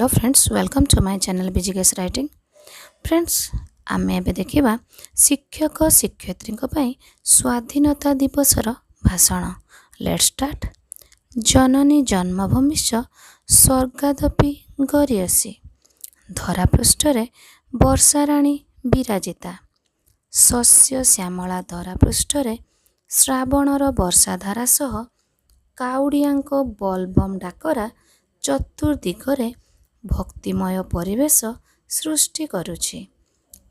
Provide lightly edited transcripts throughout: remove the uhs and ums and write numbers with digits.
Hello friends, welcome to my channel ବିଜିକେସ୍ writing. Friends, ଆମେ ଏବେ ଦେଖିବା ଶିକ୍ଷକ ଶିକ୍ଷୟିତ୍ରୀଙ୍କ ପାଇଁ ସ୍ୱାଧୀନତା ଦିବସର ଭାଷଣ। Let's start. ଜନନୀ ଜନ୍ମଭୂମିଶ୍ଚ ସ୍ୱର୍ଗାଦପି ଗରୀୟସୀ। ଧରାପୃଷ୍ଠରେ ବର୍ଷାରାଣୀ ବିରାଜିତା। ଶସ୍ୟ ଶ୍ୟାମଳା ଧରାପୃଷ୍ଠରେ ଶ୍ରାବଣର ବର୍ଷାଧାରା ସହ କାଉଡ଼ିଆଙ୍କ ବୋଲବମ୍ ଡାକରା ଚତୁର୍ଦିଗରେ ଭକ୍ତିମୟ ପରିବେଶ ସୃଷ୍ଟି କରୁଛି।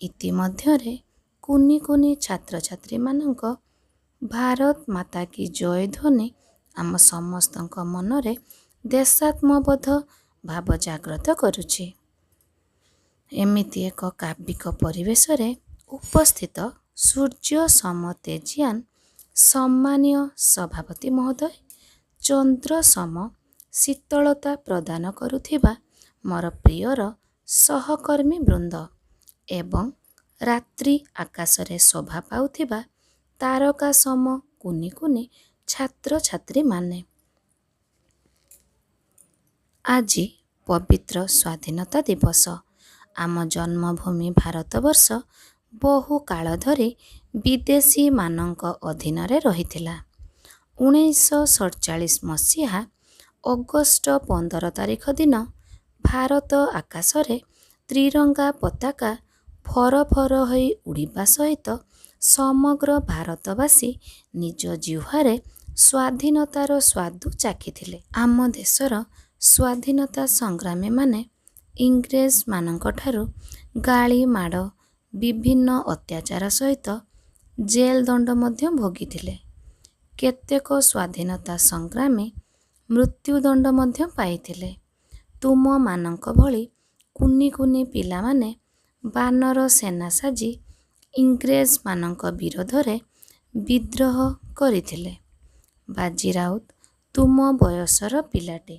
ଇତିମଧ୍ୟରେ କୁନି କୁନି ଛାତ୍ରଛାତ୍ରୀମାନଙ୍କ ଭାରତ ମାତା କି ଜୟ ଧ୍ୱନି ଆମ ସମସ୍ତଙ୍କ ମନରେ ଦେଶାତ୍ମବୋଧ ଭାବ ଜାଗ୍ରତ କରୁଛି। ଏମିତି ଏକ କାବ୍ୟିକ ପରିବେଶରେ ଉପସ୍ଥିତ ସୂର୍ଯ୍ୟ ସମ ତେଜୀୟାନ ସମ୍ମାନୀୟ ସଭାପତି ମହୋଦୟ, ଚନ୍ଦ୍ର ସମ ଶୀତଳତା ପ୍ରଦାନ କରୁଥିବା ମୋର ପ୍ରିୟର ସହକର୍ମୀ ବୃନ୍ଦ ଏବଂ ରାତ୍ରି ଆକାଶରେ ଶୋଭା ପାଉଥିବା ତାରକା ସମ କୁନି କୁନି ଛାତ୍ରଛାତ୍ରୀମାନେ, ଆଜି ପବିତ୍ର ସ୍ୱାଧୀନତା ଦିବସ। ଆମ ଜନ୍ମଭୂମି ଭାରତବର୍ଷ ବହୁ କାଳ ଧରି ବିଦେଶୀମାନଙ୍କ ଅଧୀନରେ ରହିଥିଲା। 1947 ମସିହା ଅଗଷ୍ଟ 15 ତାରିଖ ଦିନ ଭାରତ ଆକାଶରେ ତ୍ରିରଙ୍ଗା ପତାକା ଫର ଫର ହୋଇ ଉଡ଼ିବା ସହିତ ସମଗ୍ର ଭାରତବାସୀ ନିଜ ଜିହ୍ୱାରେ ସ୍ୱାଧୀନତାର ସ୍ୱାଦୁ ଚାଖିଥିଲେ। ଆମ ଦେଶର ସ୍ୱାଧୀନତା ସଂଗ୍ରାମୀମାନେ ଇଂରେଜମାନଙ୍କଠାରୁ ଗାଳି ମାଡ଼, ବିଭିନ୍ନ ଅତ୍ୟାଚାର ସହିତ ଜେଲ ଦଣ୍ଡ ମଧ୍ୟ ଭୋଗିଥିଲେ। କେତେକ ସ୍ୱାଧୀନତା ସଂଗ୍ରାମୀ ମୃତ୍ୟୁଦଣ୍ଡ ମଧ୍ୟ ପାଇଥିଲେ। ତୁମମାନଙ୍କ ଭଳି କୁନି କୁନି ପିଲାମାନେ ବାନର ସେନା ସାଜି ଇଂରେଜମାନଙ୍କ ବିରୋଧରେ ବିଦ୍ରୋହ କରିଥିଲେ। ବାଜି ରାଉତ ତୁମ ବୟସର ପିଲାଟି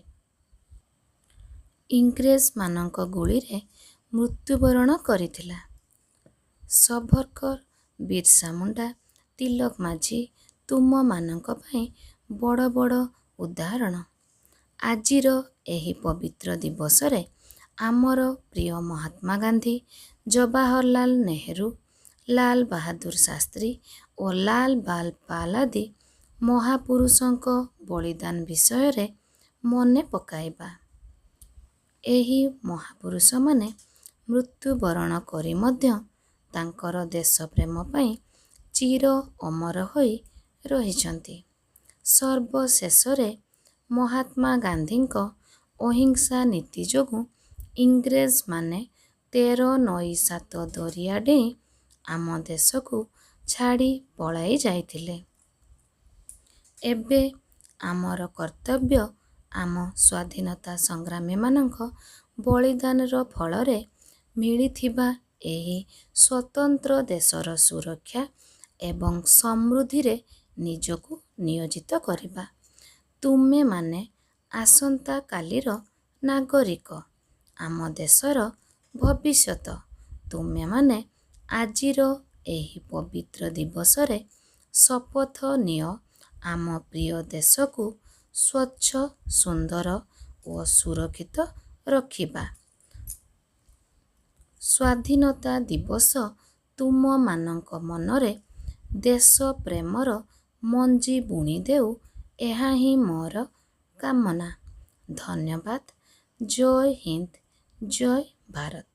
ଇଂରେଜମାନଙ୍କ ଗୁଳିରେ ମୃତ୍ୟୁବରଣ କରିଥିଲା। ସଭରକର, ବିର୍ସା ମୁଣ୍ଡା, ତିଲକ ମାଝୀ ତୁମମାନଙ୍କ ପାଇଁ ବଡ଼ ବଡ଼ ଉଦାହରଣ। ଆଜିର ଏହି ପବିତ୍ର ଦିବସରେ ଆମର ପ୍ରିୟ ମହାତ୍ମା ଗାନ୍ଧୀ, ଜବାହରଲାଲ ନେହେରୁ, ଲାଲ ବାହାଦୁର ଶାସ୍ତ୍ରୀ ଓ ଲାଲ ବାଲ ପାଲ ଆଦି ମହାପୁରୁଷଙ୍କ ବଳିଦାନ ବିଷୟରେ ମନେ ପକାଇବା। ଏହି ମହାପୁରୁଷମାନେ ମୃତ୍ୟୁବରଣ କରି ମଧ୍ୟ ତାଙ୍କର ଦେଶପ୍ରେମ ପାଇଁ ଚିର ଅମର ହୋଇ ରହିଛନ୍ତି। ସର୍ବଶେଷରେ ମହାତ୍ମା ଗାନ୍ଧୀଙ୍କ ଅହିଂସା ନୀତି ଯୋଗୁଁ ଇଂରେଜମାନେ 13 ନଈ ସାତ ଦରିଆ ଡେଇଁ ଆମ ଦେଶକୁ ଛାଡ଼ି ପଳାଇ ଯାଇଥିଲେ। ଏବେ ଆମର କର୍ତ୍ତବ୍ୟ ଆମ ସ୍ୱାଧୀନତା ସଂଗ୍ରାମୀମାନଙ୍କ ବଳିଦାନର ଫଳରେ ମିଳିଥିବା ଏହି ସ୍ୱତନ୍ତ୍ର ଦେଶର ସୁରକ୍ଷା ଏବଂ ସମୃଦ୍ଧିରେ ନିଜକୁ ନିୟୋଜିତ କରିବା। ତୁମେମାନେ ଆସନ୍ତା କାଲିର ନାଗରିକ, ଆମ ଦେଶର ଭବିଷ୍ୟତ। ତୁମେମାନେ ଆଜିର ଏହି ପବିତ୍ର ଦିବସରେ ଶପଥ ନିଅ, ଆମ ପ୍ରିୟ ଦେଶକୁ ସ୍ୱଚ୍ଛ, ସୁନ୍ଦର ଓ ସୁରକ୍ଷିତ ରଖିବା। ସ୍ୱାଧୀନତା ଦିବସ ତୁମମାନଙ୍କ ମନରେ ଦେଶପ୍ରେମର ମଞ୍ଜି ବୁଣିଦେଉ, ଏହା ହିଁ ମୋର କାମନା। ଧନ୍ୟବାଦ। ଜୟ ହିନ୍ଦ, ଜୟ ଭାରତ।